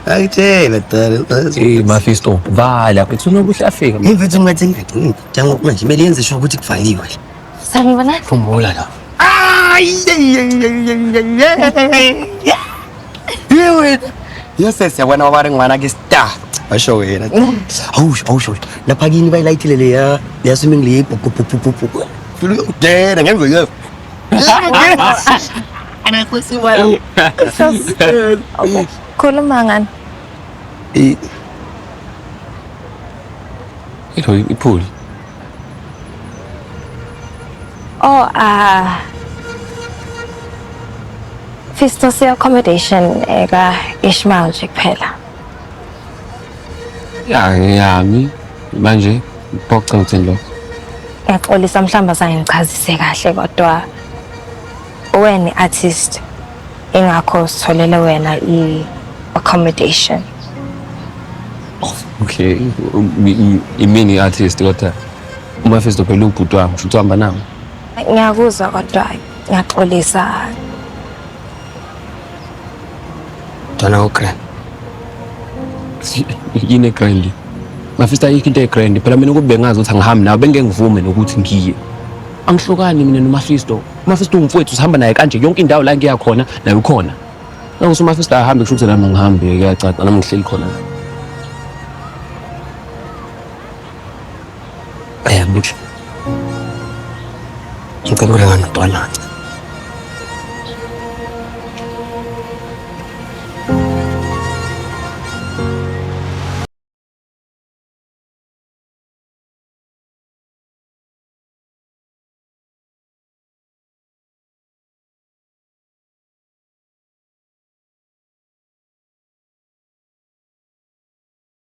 Akutshela dala. Eh Mafisto, vala mfethu unobuhle afika. Mfethu ngathi njengoba manje kumele yenze sure ukuthi kuvaliwe. Sanibonani. Khumbula la. Ye wena. Yes siyabona baba re ngwana ke star. Basho wena. Awusho awusho. Lapha kini bayilayithile leya leya swimming le pu pu pu pu pu. Fulu ngena ngeke. Khuluma ngani? Eh Ilo ipool. Oh, ah. Fisto se accommodation eka Ishmael nje kuphela. Ya ngiyami manje phoqa ngithini lokho. Ngiyaxolisa mhlawumbe azange ngichazise kahle kodwa wena artist ingakho sitholele wena i-accommodation. Okay, imini artist kodwa uMafisto phela ubhuti wami, futhi uhamba nami. Ngiyakuzwa kodwa ngiyaxolisa. Mntwana ugrand. Yini egrand? Mafisto ayikho into egrand. Phela mina ukube bengazi ukuthi angihambi nawe bengeke ngivume nokuthi ngiye. Angihlukani mina noMafisto. UMafisto ungumfowethu sihamba naye kanje yonke indawo la ngiya khona naye ukhona. Nangusu uMafisto ahambe kusho ukuthi nami ngihambe kuyacaca nami ngihleli khona. Eh Buhle. Ngicela ulala notwana.